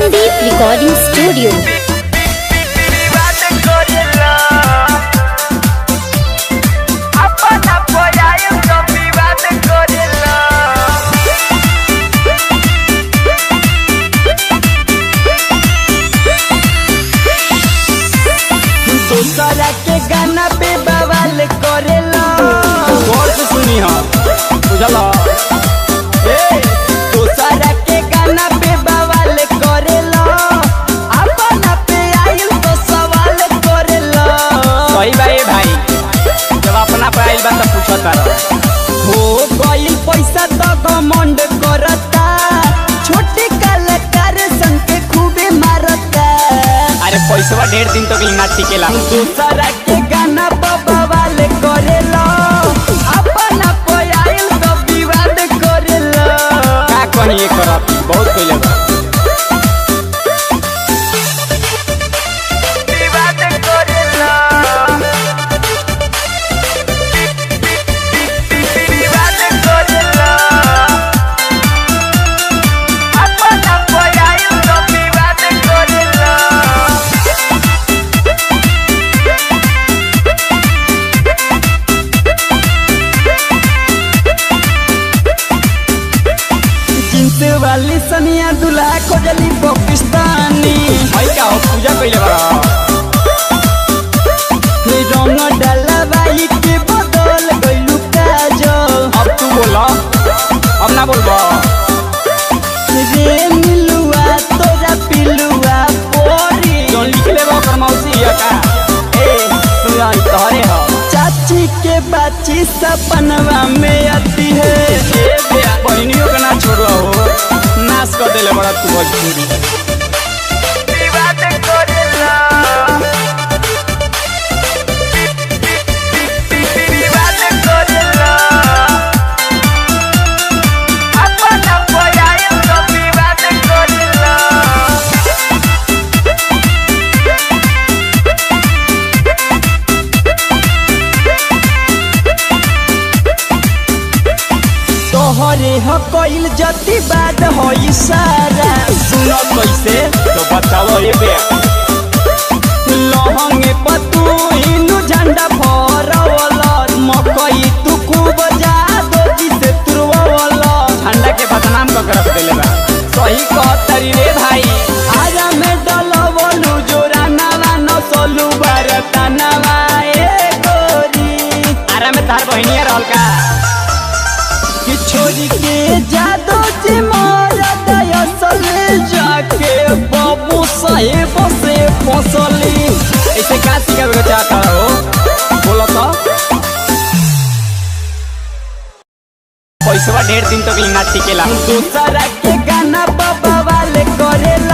Sandeep Recording Studio. दूसरा के गाना पे बवाल करेला। गौर से सुनी हा, बुझला? ए, दूसरा के गाना पे बवाल करेला, अपना पे आइल तो सवाल करेला। सही बा ए भाई, जब अपना पे आइल बा तब पूछत तारा। हो गइल पैसा तो घमंड करता, छोटे कलाकार संग के खूबे मारता। अरे पैसवा ढेर दिन तक ना टिकेला। दूसरा के गाना पे बवाल करेला, अपना पे आइल तो विवाद करेला। का कही एकर अति बहुत कइले बा। जींस वाली सनिया दुल्हा खोजली पाकिस्तानी। भाई का हो, पूजा कइले बा? रंग डलवाई के बदल गइलू काजल। अब तू बोला, अब ना बोलबा? रे मिलुआ तोरा पिलुआ पोरी। जौन लिखले बा ओकर मौसी हिय का? ए सुन, तोहरे ह। चाची के बाची सपनवा में आती है। ए बे, बहिनियों के ना छोड़वा हो, नाश कर देले बड़ा तू भोजपुरी। तोहरे ह कइल जति बात होई सारा। सुन कैसे तो बताओ ए बे। लहंगे पतू हिंदू झंडा फहरवल, मकई तू खूब जादो जिसे तुरवल। ठंडा के बदनाम कर के रख देले बा। सही कहतरी रे भाई। आरा में डलवलू जोरा नवा नसलू बरता नवा ए गोरी। आरा में तार बहिनिया रहल का? कि छोरी के जादो जी मारा दयासल जाके बाबू साहेब से फसली। ऐसे का सिखावे के चाहता हो, बोलो तो? पैसवा ढेर दिन तक ना टिकेला। दूसरा के गाना बवाल करेला।